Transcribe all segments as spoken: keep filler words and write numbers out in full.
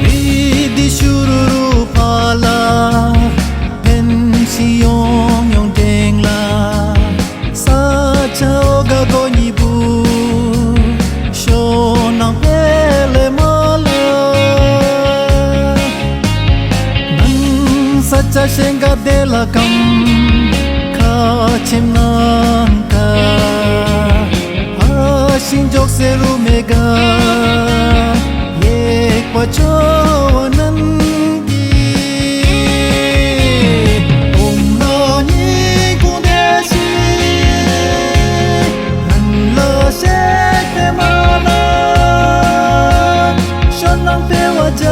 རི་འདི་ཤུ་རུ་རུ་ཕ་ལ། ཕན་ཞིང་ཡོང་ཡོང་འགྲེང་ལ། ས་ཆ་འོ་ག་གོ་ཉི་བུ། ཤོ་ནང་ཕེ་ལེ་མ་ལ། ནང་ས་ཆ་ཤེང་ག་དེ་ལ་ཀམ། ཁ་ཆེམ་ནང་ཀ། ཨ་ཤིང་འཇོག་སེ་རུ་མེ་ག། ཡེག་པ་ཆོ་བ་ནན་གི། ཨོམ་ན་ཉི་གུང་དེ་ཤི། ནན་ལ་ཤེག་པེ་མ་ལ། ཤོ་ནང་པེ་བ་ཇ་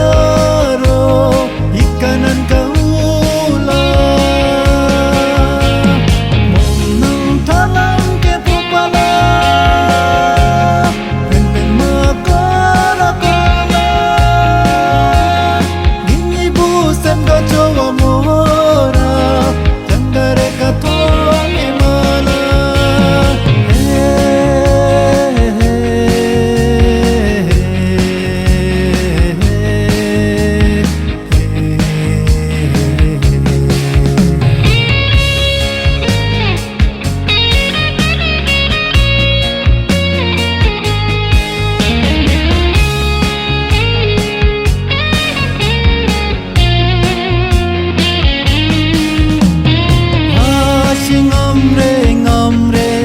རོ། ཡིག་ཀ་ནན་ཀ་ཧུ་ལ། མོང་ནང་ཐ་ལང་ཀེ་པོ་པ་ལ། པེན་པེན་མ་ཀོ་ར་ཀོ་ལ། ཉི་ཉི་བུ་སེམས་ཀ་ཅོ་བ་མོ་ར། ཅང་ག་རེ་ཀ་ཐོ་ནེ་མ་ལ། ཧེ་ཧེ་ཧེ་ཧེ་ཧེ། ཨ་ཤི་ངམ་རེ་ངམ་རེ།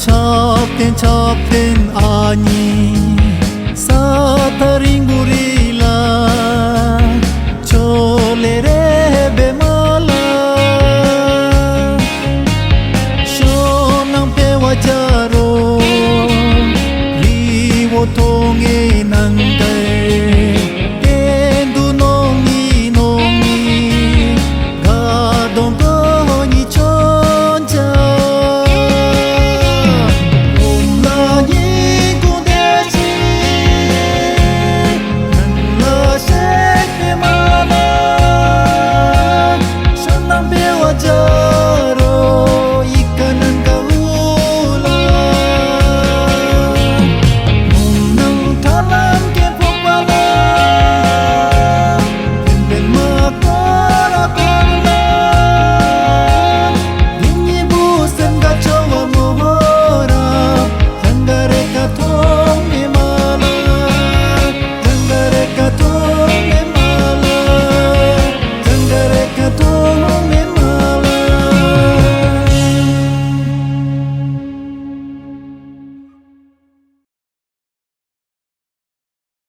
ཆབ་ཏེན་ཆབ་ཏེན་ཨ་ཉི། ས་ཐ་རིང་བུ་རི་ལ། ཆོ་ལེ་རེ།